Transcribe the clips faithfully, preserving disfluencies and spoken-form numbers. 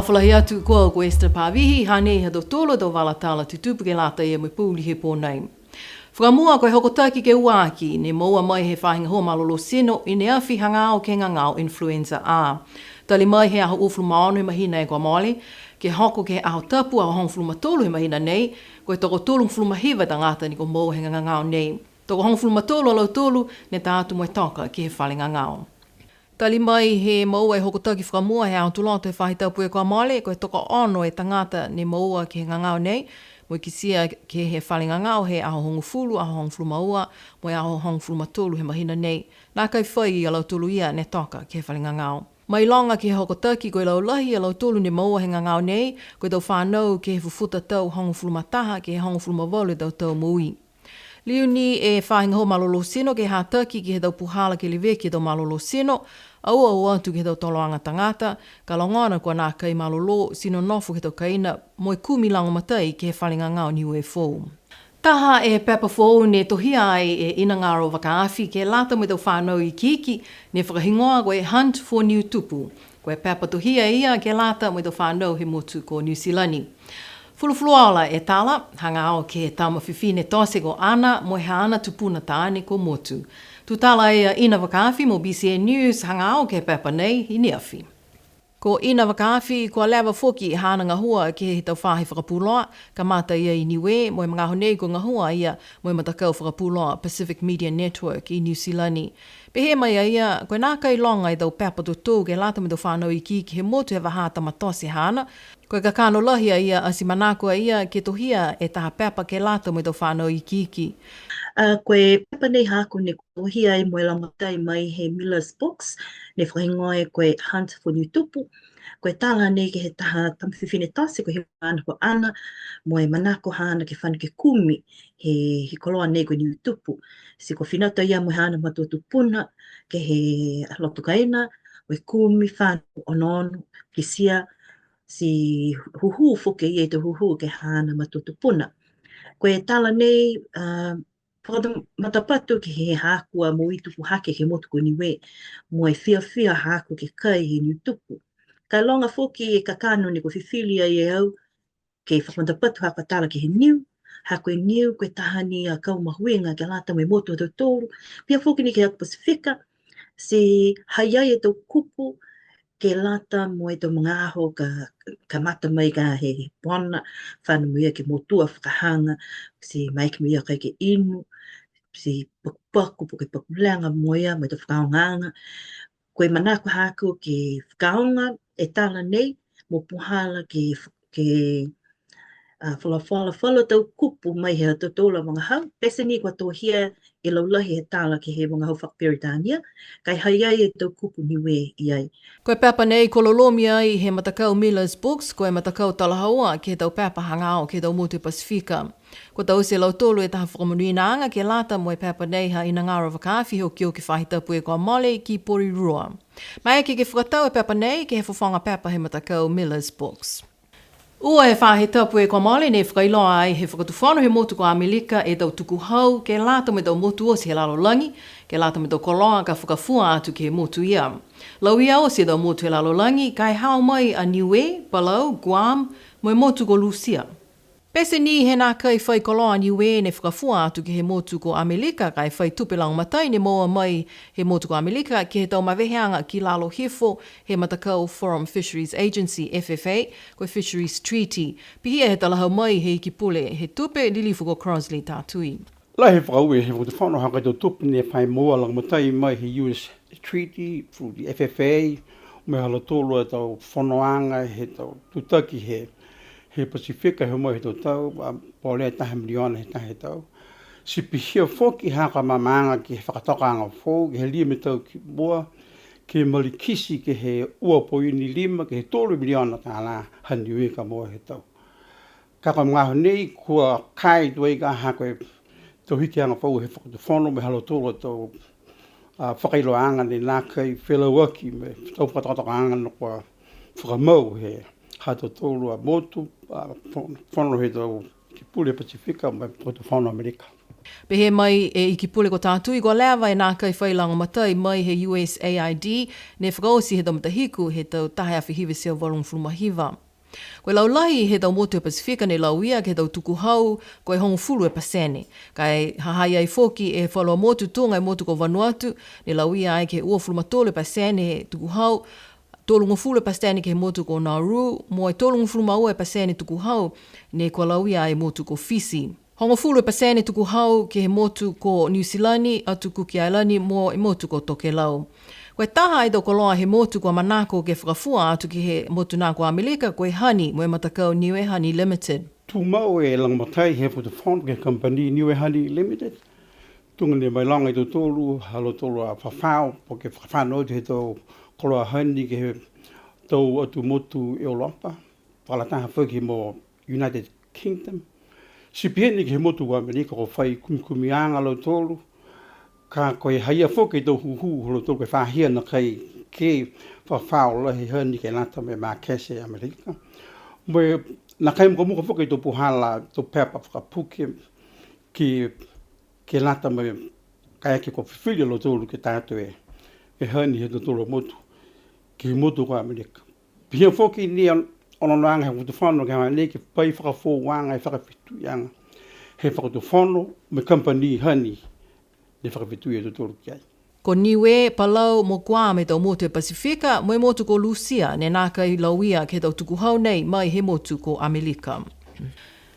Folahi atu, ko au ko Esther Pavihi, hanei ha tautolu a tau vala tala tutupu ke lata ia mo e pouli he pō nei. Fakamua, ko e hokotaki ke ua aki, ne moua mai he faahi gahua malolō tino i ne afi hagaao ke he gagao influenza A. Tali mai he aho uafulu ma ono he mahina e kua mole, ke hoko ke he aho tapu aho hogofulu ma tolu he mahina nei, ko e tokotolugofulu ma hiva e tagata ne kua moua he gagao nei. Tokohogofulu ma tolu a lautolu ne ta atu mo e toka ke he fale gagao. Tali mai he moua e hokotaki fakamua he aho Tuloto he faahi tapu e kua mole, ko e tokoono e tagata ne moua ke he gagao nei, mo e kitia ke he fale gagao he aho hogofulu, aho hogofulu ma ua, mo e aho hogofulu ma tolu he mahina nei. Nākai fai a lautolu ia ne toka ke he fale gagao. Mailoga ke he hokotaki, ko e laulahi a lautolu ne moua he gagao nei, ko e tau fanau ke he fufuta tau hogofulu ma taha ke he hogofulu ma valu e tau tau moui. Liu ni e faahi gahua malolō tino ke hataki ke he tau puhala ke leveki e tau malolō tino, aua o atu ke he tau toloaga tagata, ka logona kua nākai malolō tino nofo ke he tau kaina, mo e kumi lagomatai ke he fale gagao Niue Foou. Taha e pepa foou ne tohia ai e Inagaro Vakaafi ke lata mo e tau fanau ikiiki, ne fakahigoa ko e Hunt for Niue Tupu. Ko e pepa tohia ia ke lata mo e tau fanau he motu ko Niu Silani. Fulufuluola e tala, hagaao ke he tama fifine tote ko Ana, mo e haana tupuna taane ko Motu. Tutala e a Ina Vakaafi mo B C N News, hagaao ke he pepa nei i ne afi. Ko Ina Vakaafi, kua leva foki haana gahua ke he tau faahi fakapuloa, kamata ia i Niue, mo e magaaho nei kua gahua a ia mo e matakau fakapuloa Pacific Media Network i Niu Silani. Pehē mai a ia, ko e nākai loga e tau pepa totou ke lata mo e tau fanau ikiiki he motu he vahā tama tote haana. Ko e kakano lahi a ia, ati manako a ia ke tohia e taha pepa ke lata mo e tau fanau ikiiki. A, ko e pepa nei haaku ne tohia ai mo e lagomatai mai he Miller's Books, ne fakahigoa e ko e Hunt for Niue Tupu. Ko e tala nei ke he taha tama fifine tote, ko e higoa haana ko Ana, mo e manako haana ke fano ke kumi he, he koloa nei ko Niue Tupu. Ti kua fina atu a ia mo e haana matua tupuna ke he loto kaina, mo e kumi, fano, onoono, kitia, ti hūhū foki a ia e tau hūhū ke he haana matua tupuna. Ko e tala nei, a, fakamatapatu ke he haaku a moui tupu hake ke he motu ko Niue, mo e fiafia haaku ke kai he Niue Tupu. Ka e loga foki e kakano ne kua fifili ai e au, ke fakamatapatu haaku a tala ke he niu, ha ko e niu ko e taha ni a kau mahuiga ke lata mo e motu ha tautolu, pihia foki ni ke he atu Pasifika, ti ha i ai e tau kupu ke lata mo e tau magaaho ka, kamata mai ka he bona, fano mo ia ke motua fakahaga, ti maeke mo ia kai ke inu, ti pakupaku po ke pakulega mo ia mo e tau fakaaogaaga. Ko e manako haaku ke fakaaoga e tala nei, mo puhala ke, ke, a, folafola falu tau kupu mai he ha tautolu a vagahau, pete ni kua tohia e laulahi he tala ke he vagahau fakaperitania, ka e ha i ai e tau kupu Niue i ai. Ko e pepa nei kua lolomi ai he matakau Miller's Books, ko e matakau talahaua ke he tau pepa hagaao ke he tau motu Pasifika. Kua taute e lautolu e taha fakamonuinaaga ke lata mo e pepa nei ha Inagaro Vakaafi he okioki faahi tapu e kua mole ki Porirua. Maeke ke fakatau e pepa nei ke he fofoga pepa he matakau Miller's Books. Ua e faahi tapu e kua mole ne fakailoa ai he Fakatufono he motu ko Amelika e tau tukuhau ke lata mo e tau motu oti he lalolagi, ke lata mo e tau koloa ka fakafua atu ke he motu ia. Lauia oti e tau motu he lalolagi, ka e hao mai a Niue, Palau, Guam, mo e motu ko Lusia. Pete ni he nākai fai koloa a Niue ne fakafua atu ke he motu ko Amelika, ka e fai tupe lagomatai ne moua mai he motu ko Amelika ke he tau maveheaga ki lalo hifo he matakau Forum Fisheries Agency, F F A, ko e Fisheries Treaty. Pihia he talahau mai he Iki Pule he Tupe, Lilifu ko Crossley Tatui. Lahi e fakaaue he Fakatufono ha ko e tau tupe ne fai moua lagomatai mai he U S Treaty, through the F F A, mo e ha lautolu a tau fonoaga he tau tutaki he, he Pasifika he moua he tau tau, a, pole taha miliona he taha e tau. Ti pihia foki ha ko e maamaaga ke he fakatokaaga foou, ke he lima e tau ki mua, ke malikiti ke he ua poini lima, ke he tolu miliona tālā ha Niue ka moua he tau. Ka ko e magaaho nei, kua kai tuai ka ha ko e tau hikiaga foou he Fakatufono mo e ha lautolu a tau, a, fakailoaaga ne nākai felauaki mo e tau fakatokatokaaga ne kua fakamau he ha tautolu a motu, a, fo-, fono he tau Iki Pule Pasifika mo e Fakatufono Amelika. Pehē mai e Iki Pule ko Tatui, kua leva e nākai fai lagomatai mai he U S A I D, ne fakaoti he tau matahiku he tau taha e afe hiva e teau valugofulu ma hiva. Ko e laulahi he tau motu he Pasifika ne lauia ke he tau tukuhau ko e hogofulu e pasene. Ka e ha ha i ai foki e falu a motu tuga e motu ko Vanuatu, ne lauia ai ke he uafulu ma tolu e pasene he tukuhau, tolugofulu e pasene ke he motu ko Nauru, mo e tolugofulu ma ua e pasene tukuhau ne kua lauia ai e motu ko Fisi. Hogofulu e pasene tukuhau ke he motu ko Niu Silani, Atu Kuki Ailani mo e motu ko Tokelau. Ko e taha e tau koloa he motu kua manako ke fakafua atu ke he motu nā ko Amelika, ko e Honey, mo e matakau Niue Honey Limited. Tumau e lagomatai he Fakatufono ke he kamupani Niue Honey Limited. Tuga ne mailoga e tautolu ha lautolu a fafao, po ke fakafano atu he tau koloa honey ke he tau atu motu Europa, fakalataha foki mo United Kingdom. Ti pihia ni ke he motu ko Amelika, kua fai kumikumiaga a lautolu, ka ko e ha ha i ai foki e tau hūhū ha lautolu, ko e fahia nākai ke fafao lahi e honey ke lata mo e makete Amelika. Mo e nākai mukamuka foki e tau puhala, tau pepa fakapuke, ke, ke lata mo e kaeke kua fifili a lautolu ke ta atu e, e honey he ha tautolu a motu, ke he motu ko Amelika. Pihia foki ni e onoonoaga he Fakatufono ke he aho nei ke fai fakafoouaga e fakafetuiaga he Fakatufono mo e kamupani Honey ne fakafetui a tautolu ki ai. Ko Niue, Palau mo Guam e tau motu he Pasifika, mo e motu ko Lusia, ne nākai lauia ke he tau tukuhau nei mai he motu ko Amelika.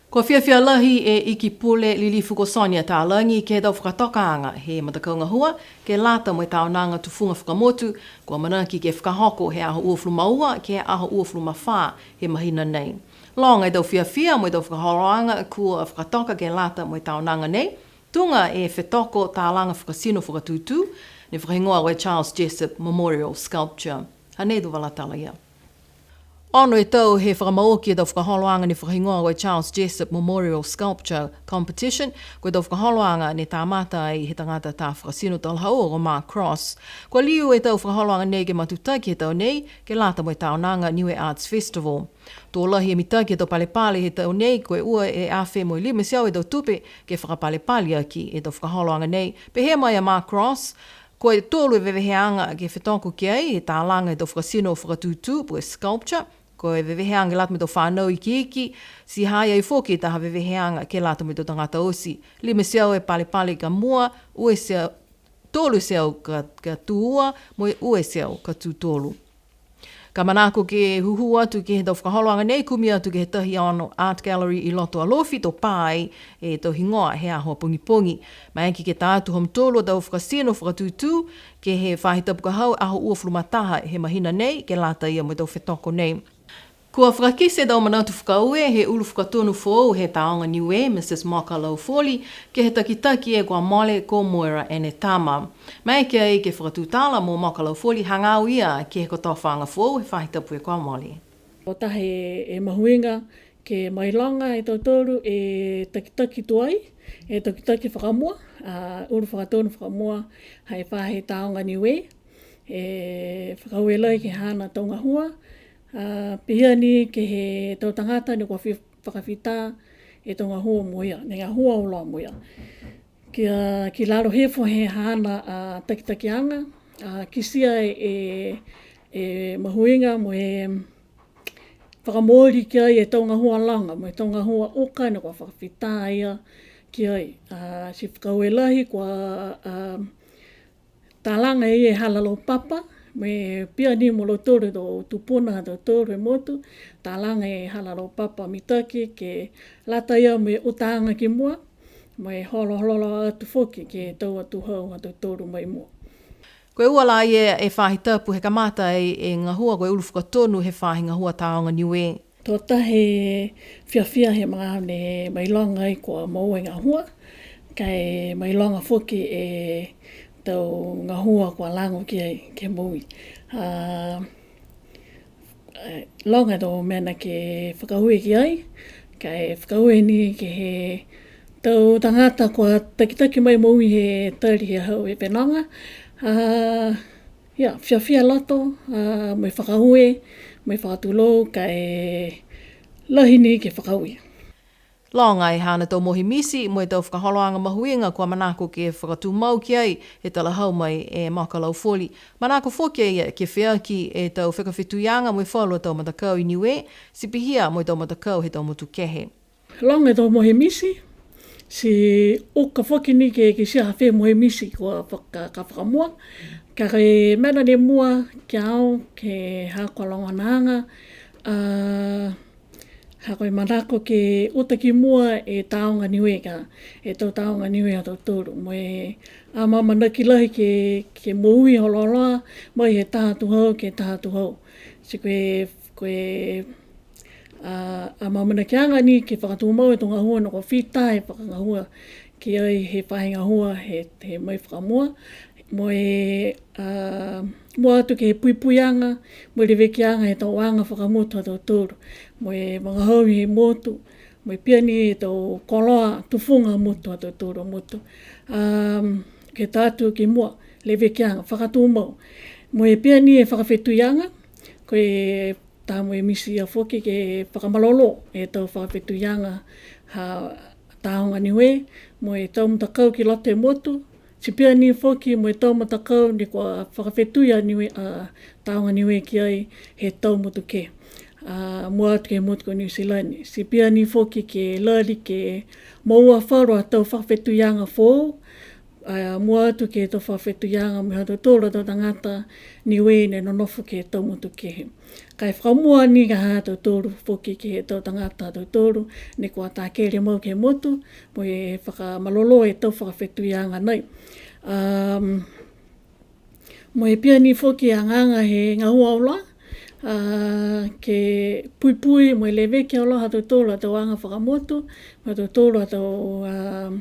Kua fiafia lahi e Iki Pule Lilifu ko Sonia Talagi ke he tau fakatokaaga he matakau gahua, ke lata mo e taonaga tufuga fakamotu, kua amanaki ke fakahoko he aho uafulu ma ua ke he aho uafulu ma fā he mahina nei. Loga e tau fiafia mo e tau fakaholoaga kua fakatoka ke lata mo e taonaga nei, tuga e fetoko talaga fakatino fakatūtū, ne fakahigoa ko e Charles Jessup Memorial Sculpture. Hanei e tau vala tala ia. Ono e tau he fakamaoki e tau fakaholoaga ne fakahigoa ko e Charles Jessup Memorial Sculpture Competition, ko e tau fakaholoaga ne kamata ai he tagata tā fakatino talahaua ko Mark Cross. Kua liu e tau fakaholoaga nei ke matutaki he tau nei, ke lata mo e taonaga Niue Arts Festival. To lahi e mitaki he tau palepale he tau nei, ko e ua e afe mo e lima e teau e tau tupe ke fakapalepale aki e tau fakaholoaga nei. Pehē mai a Mark Cross, ko e tolu e veveheaga ke fetoko ki ai, he talaga he tau fakatino fakatūtū, po ke sculpture, ko e veveheaga ke lata mo e tau fānau ikiiki, ti ha ha i ai foki taha veveheaga ke lata mo e tau tagata oti. Lima e teau e palepale ka mua, ua e teau, tolu e teau ka, ka tū ua, mo e ua e teau ka tū tolu. Ka manako ke hūhū atu ke he tau fakaholoaga nei, kumi atu ke he Tahi Ono Art Gallery i loto Alofi, to pā ai e tau higoa he aho pogipogi. Maeke ke ta atu ha mutolu a tau fakatino fakatūtū ke he faahi tapu ka hau, aho uafulu ma taha he mahina nei, ke lata ia mo e tau fetoko nei. Kua fakakite e tau manatu fakaaue he ulu fakatonu foou he Tāoga Niue, Mrs Moka Laufoli, ke he takitaki e kua mole ko Moira Enetama. Maeke ai ke fakatutala mo Moka Laufoli hagaao ia ke he kotofaaga foou he faahi tapu kua mole. Ko e taha e mahuiga ke mailoga e tautolu e takitaki tuai, e takitaki fakamua, a, ulu fakatonu fakamua he faahi Tāoga Niue, e fakaaue lahi ke he haana tau gahua, a, pihia ni ke he tau tagata ne kua fi-, fakafita e tau gahua mo ia, ne gahua auloa mo ia. Kia, ki lalo hifo he haana, a, takitakiaga, a, kitia e, e mahuiga mo e fakamooli ki ai e tau gahua loga, mo e tau gahua uka ne kua fakafita a ia ki ai. A, ti fakaaue lahi kua, a, talaga e ia e hala laupapa, mo e pihia ni mo lautolu e tau tupuna ha tautolu he motu, talaga e hala laupapa mitaki ke lata ia mo e utaaga ki mua, mo e holoholo atu foki ke he tau atuhau ha tautolu mai mua. Ko e ua la ia e faahi tapu he kamata ai e gahua ko e ulu fakatonu he faahi gahua Tāoga Niue. To taha e fiafia he magaaho ne mailoga ai kua moua e gahua, ka e mailoga foki e tau gahua kua lago ki ai ke moui. A, e, loga e tau mena ke fakaaue ki ai, ka e fakaaue ni ke he tau tagata kua takitaki mai moui he tali he hau he fenoga. A, ia, fiafia loto, a, mo e fakaaue, mo e fakatulou, ka e lahi ni ke fakaaue. Loga e haana tau mohe miti mo e tau fakaholoaga mahuiga kua manako ke fakatumau ki ai e talahau mai e Moka Laufoli. Manako foki a ia ke feaki e tau fakafetuiaga mo e falu a tau matakau i Niue, ti pihia mo e tau matakau he tau motu kehe. Loga e tau mohe miti, ti uka foki ni ke kitia ha fē mohe miti kua faka-, ka fakamua. Ka ko e mena ne mua ki a au ke he haaku a logonaaga, a, ha ko e manako ke uta ki mua e Tāoga Niue ka, e tau Tāoga Niue ha tautolu. Mo e amaamanaki lahi ke, ke moui holoa mai he taha atu hau ke he taha atu hau. Ti ko e, ko e, a, amaamanakiaga ni ke fakatumau e tau gahua ne kua fita e fakagahua ki ai he faahi gahua he, he mai fakamua. Mo e, a, mua atu ke he puipuiaga, mo e levekiaga he tau aga fakamotu ha tautolu. Mo e vagahau he motu, mo e pihia ni e tau koloa tufuga motu ha tautolu a motu. A, ke ta atu ki mua, levekiaga, fakatumau. Mo e pihia ni e fakafetuiaga, ko e taha mohe miti ia foki ke fakamalolō e tau fakafetuiaga ha Tāoga Niue, mo e tau matakau ki loto he motu, ti pihia ni foki mo e tau matakau ne kua fakafetui a Niue, a, Tāoga Niue ki ai he tau motu kehe. A, mua atu ke he motu ko Niu Silani. Ti pihia ni foki ke lali ke moua falu a tau fakafetuiaga foou, a, mua atu ke he tau fakafetuiaga mo e ha tautolu a tau tagata Niue ne nonofo ke he tau motu kehe. Ka e fakamua ni ka ha tautolu foki ke he tau tagata ha tautolu ne kua takele mau ke he motu, mo e fakamalolō e tau fakafetuiaga nei. Um, mo e pihia ni foki e agaaga he gahua auloa, a, ke puipui mo e leveki auloa ha tautolu a tau aga fakamotu, mo e ha tautolu a tau, a,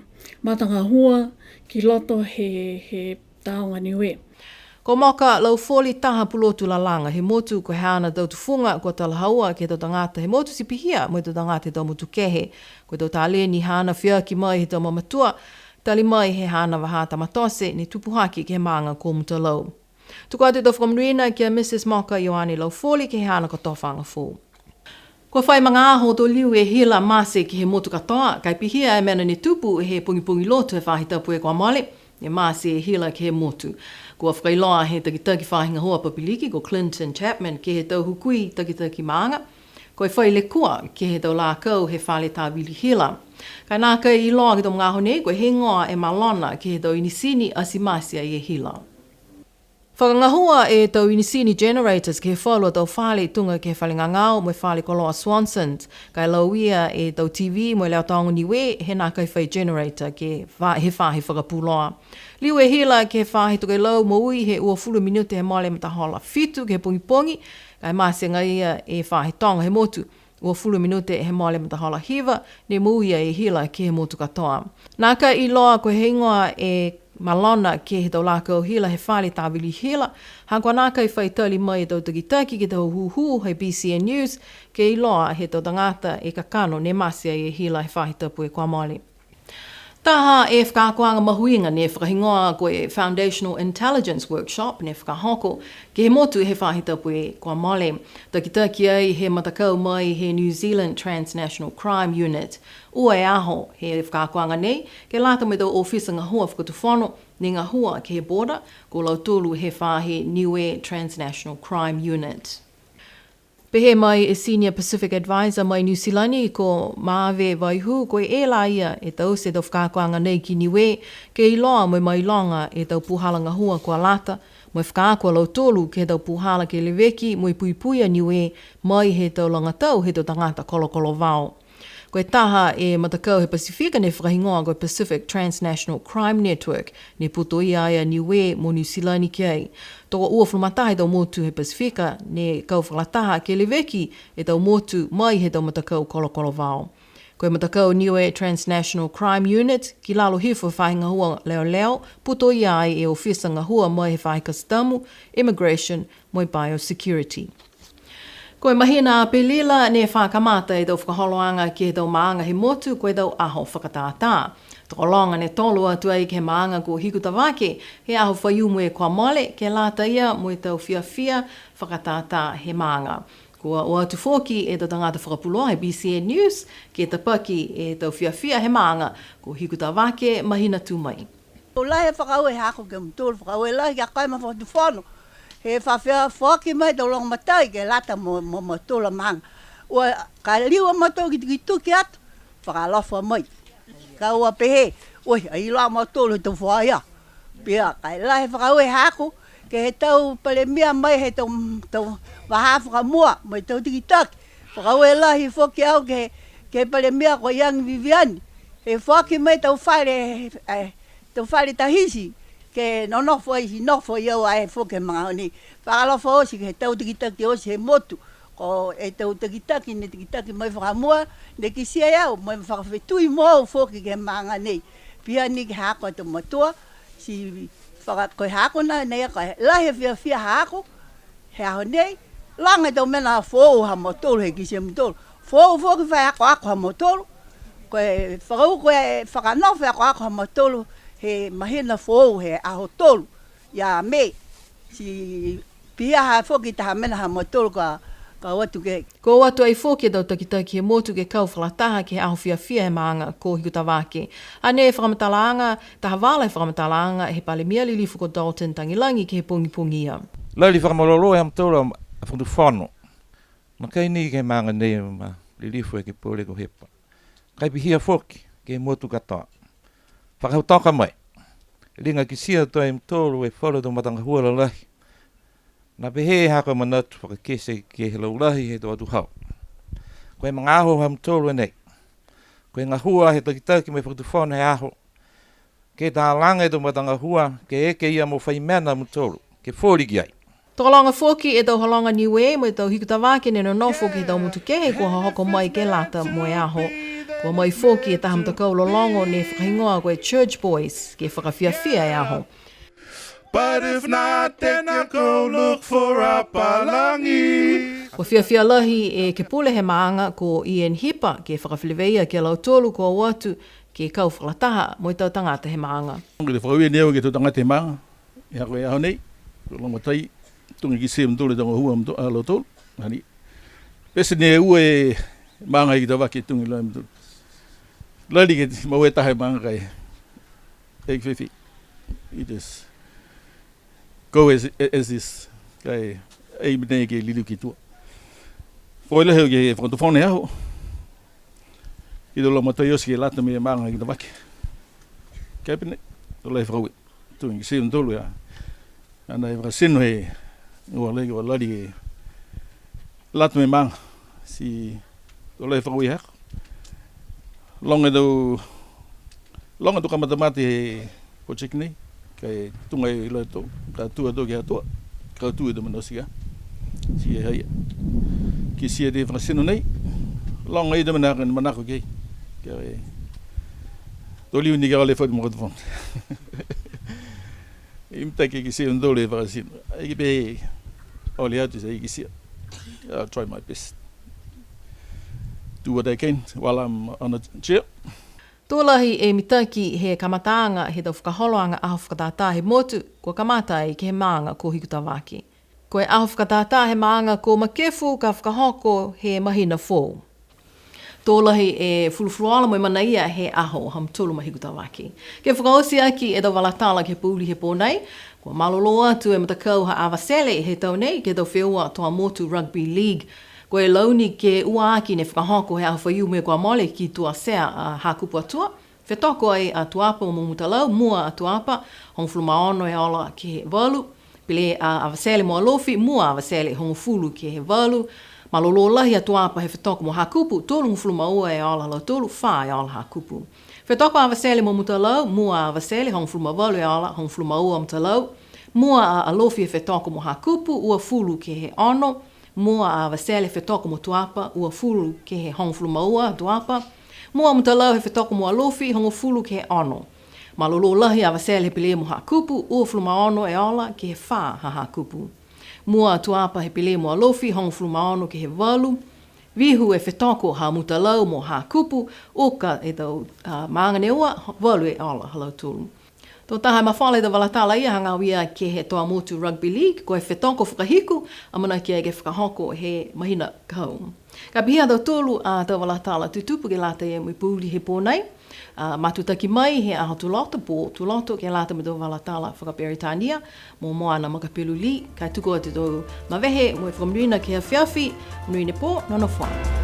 matagahua ki loto he, he Tāoga Niue. Ko Moka Laufoli taha pulotu lalaga he motu, ko e haana tau tufuga kua talahaua ke he tau tagata he motu ti pihia mo e tau tagata he tau motu kehe. Ko e tau taleni haana feaki mai he tau mamatua, tali mai he haana vahā tama tote ne tupu hake ke he maaga ko Mutalau. Tuku atu e tau fakamonuina ki a Mrs Moka Ioane Laufoli ke he haana kotofaaga foou. Kua fai magaaho to liu e hila mate ke he motu katoa, ka e pihia e mena ne tupu he pogipogi Lotu he faahi tapu kua mole, ne mate e hila ke he motu. Kua fakailoa he takitaki faahi gahua papiliki ko Clinton Chapman ke he tau hukui takitaki maaga, ko e fai lekua ke he tau lakau he fale tavili hila. Ka e nākai iloa ke he tau magaaho nei, ko e heigoa e malona ke he tau inisini ati mate ai e hila. Fakagahua e tau inisini generators ke he falu a tau fale tuga ke he fale gagao mo e fale koloa Swansons. Ka e lauia e tau T V mo e Leo Tāoga Niue he nākai fai generator ke fa-, he faahi fakapuloa. Liu e hila ke he faahi tokelau moui he uafulu minute he mole matahola fitu ke he pogipogi, ka e mate agaia e faahi toga he motu. Uafulu minute he mole matahola hiva, ne moui e hila ke he motu katoa. Nākai iloa ko e heigoa e malona ke he tau lakau hila he fale tavili hila, ha kua nākai fai tali mai e tau takitaki ke he tau hūhū he B C N News, ke iloa he tau tagata e kakano ne mate ai e hila he faahi tapu kua mole. Taha e fakaakoaga mahuiga ne fakahigoa ko e Foundational Intelligence Workshop ne fakahoko ke he motu he faahi tapu kua mole. Takitaki ai he matakau mai he New Zealand Transnational Crime Unit. Ua e aho he fakaakoaga nei, ke lata mo e tau ofisa gahua fakatufono ne gahua ke he border, ko lautolu he faahi Niue Transnational Crime Unit. Pehē mai e Senior Pacific Advisor mai Niu Silani ko Maave Vaihū, ko e la ia e taute e tau fakaakoaga nei ki Niue, ke iloa mo e mailoga e tau puhala gahua kua lata, mo e fakaako a lautolu ke he tau puhala ke leveki mo e puipui a Niue mai he tau lagatau he tau tagata kolokolovao. Ko e taha e matakau he Pasifika ne fakahigoa ko e Pacific Transnational Crime Network, ne putoia ai a Niue mo Niu Silani ki ai. Tokouafulu ma taha e tau motu he Pasifika ne kau fakalataha ke leveki e tau motu mai he tau matakau kolokolovao. Ko e matakau Niue Transnational Crime Unit, ki lalo hifo he faahi gahua leoleo, putoia ai e ofisa gahua mai he faahi kasitamu, immigration, mo e biosecurity. Ko e mahina Apelila ne fa kamata e tau fakaholoaga ke he tau maaga he motu ko e tau aho fakatātā. Tokologa ne tolo atu ai ke he maaga ko Hikutavake he aho Faiumu kua mole, ke lata ia mo e tau fiafia fakatātā he maaga. Kua o atu foki e tau tagata fakapuloa he B C N News, ke tapaki e tau fiafia he maaga ko Hikutavake mahina tū mai. Tau lahi e fakaaue haaku ke mutolu, fakaaue lahi ki a koe ma Fakatufono. He fafia foaki mai tau lagomatai ke lata mo, mo, mo mautolu a maaga. Ua ka liu a mautolu ke tukituki atu, fakaalofa mai. Ka ua pehē, oi, ai la mautolu he tau faaia. Pihia, ka e lahi e fakaaue haaku, ke he tau palemia mai he tau, tau vahā fakamua, mo e tau takitaki. Fakaaue lahi foki au ke, ke he palemia ko Young Vivian. He foaki mai tau fale, e, tau fale tahiti, ke nonofo ai, nofo ai au ai foki he magaaho nei. Fakaalofa oti ke he tau takitaki oti he motu. Ko e tau takitaki ne takitaki mai fakamua, ne kitia e au, mo e fakafetui mo au foki ke he maaga nei. Pihia ni ke he haaku a tau matua, ti faka-, ko e haaku na, ne ia ko e lahi e fiafia haaku, he aho nei, loga e tau mena foou ha mautolu, he kitia e mautolu. Foou foki fai akoako ha mautolu, ko e fakau-, ko e fakanofo e akoako ha mautolu, he mahina foou, he aho tolu ia Me. Ti pihia ha foki taha mena ha mautolu ka, ka o atu ke. Kua o atu ai foki e tau takitaki he motu ke kau fakalataha ke he aho fiafia he maaga ko Hikutavake. Hanei e fakamatalaaga, taha vala he fakamatalaaga he palemia lilifu ko Dalton Tagelagi ke he pogipogi ia. Lali fakamalolō e ha mautolu a Fakatufono. Nākai ni ke he maaga nei ma lilifu e Ekepule ko Hipa. Ka e pihia foki ke he motu katoa. Fakahautoka mai. Liga kitia tuai e mutolu e falu tau matagahua lalahi. Ne pehē haaku a manatu fakakite ke he laulahi he tau atuhau. Ko e magaaho ha mutolu a nei. Ko e gahua he takitaki mo e Fakatufono he aho. Ke talaga e tau matagahua, ke eke ia mo fai mena a mutolu, ke foli ki ai. Tokologa foki e tau hologa Niue mo e tau Hikutavake ne nonofo ke he tau motu kehe kua hohoko mai ke lata mo e aho. Kua o mai foki e taha matakau lologo ne fakahigoa ko e Church Boys, ke fakafiafia e aho. But if not, then I go look for a palagi. Kua fiafia lahi e Ekepule he maaga ko Ian Hipa, ke fakafeleveia ki a lautolu kua o atu ke kau fakalataha mo e tau tagata he maaga. Ko e fakaaue ni au ke he tau tagata he maaga, he aho, he aho nei, ko e lagomatai, tuga ke kitia e mutolu e tau gahua ha mautolu, a lautolu, hanei. Pete ne ua e maaga Hikutavake tuga e lagomatai. Lali ke moua e taha e maaga ka e, e fēfē. It is. Go as, as is. Ka e, e mena ke liliu ki tua. Fakaaue lahi ke he Fakatufono he aho. Ke he tau lagomatai oti ke lata mo e maaga Hikutavake. Ka e pihia, tau lahi e fakaaue. Tuga ke kitia e mutolu ia. Ana e fakatino he, ua lali, ua lali e lata mo e maaga. Ti tau lahi e fakaaue haaku. Loga e tau, loga e tau kamatamata he project nei, ka e tuga e lautolu, ka tū a tau ke he Atua, ka tū e tau mena oti ka. Ti e haia. Kitia e fakatino nei, loga e tau mena ka manako ke. Ka e, to liu ni ka ole fai mo Fakatufono. Mitaki ke kitia e mutolu e fakatino. Ai ke pehē ole atu ti ai kitia. I'll try my best. Do what I can while I'm on the chair. Tō lahi e mitaki he kamataaga he tau fakaholoaga aho fakatātā he motu, kua kamata ai ke he maaga ko Hikutavake. Ko e aho fakatātā he maaga ko Makefu ka fakahoko he mahina foou. Tō lahi e fulufuluola mo e manaia he aho ha mutolu ma Hikutavake. Ke fakaoti aki e tau vala tala ke he pouli he pō nei, kua malolō atu e matakau ha Avatele he tau nei ke he tau feua toa motu Rugby League. Ko e launi ke ua aki ne fakahoko he aho Faiumu kua mole ki Tuatea a Hakupu Atua. Fetoko ai a Tuapa mo Mutalau, mua a Tuapa, hogofulu ma ono e ola ke he valu. Pele a Avatele mo Alofi, mua a Avatele, hogofulu ke he valu. Malolō lahi a Tuapa he fetoko mo Hakupu, tolugofulu ma ua e ola ha lautolu, fā e ola Hakupu. Fetoko a Avatele mo Mutalau, mua a Avatele, hogofulu ma valu e ola, hogofulu ma ua a Mutalau. Mua a Alofi he fetoko mo Hakupu, uafulu ke he ono. Mua a Avatele he fetoko mo Tuapa, uafulu ke he hogofulu ma ua a Tuapa. Mua a Mutalau he fetoko mo Alofi, hogofulu ke he ono. Malolō lahi a Avatele he pele mo Hakupu, uafulu ma ono e ola ke he fā ha Hakupu. Mua a Tuapa he pele mo Alofi, hogofulu ma ono ke he valu. Vihu e fetoko ha Mutalau mo Hakupu, uka e tau, a, maaga ne ua, valu e ola ha lautolu. To taha e mafola e tau vala tala ia hagaao ia ke he Toa Motu Rugby League, ko e fetoko fakahiku, amanaki ai ke fakahoko he mahina ka hau. Ka pihia a tautolu a tau vala tala tutupu ke lata ia mo e pouli he pō nei. A, matutaki mai he aho Tuloto, pō Tuloto, ke lata mo e tau vala tala fakaperitania, mo Moana Makapelu Lee, ka e tuku atu tau mavehe mo e fakamonuina ke he afiafi, monuina e pō, nonofo ā.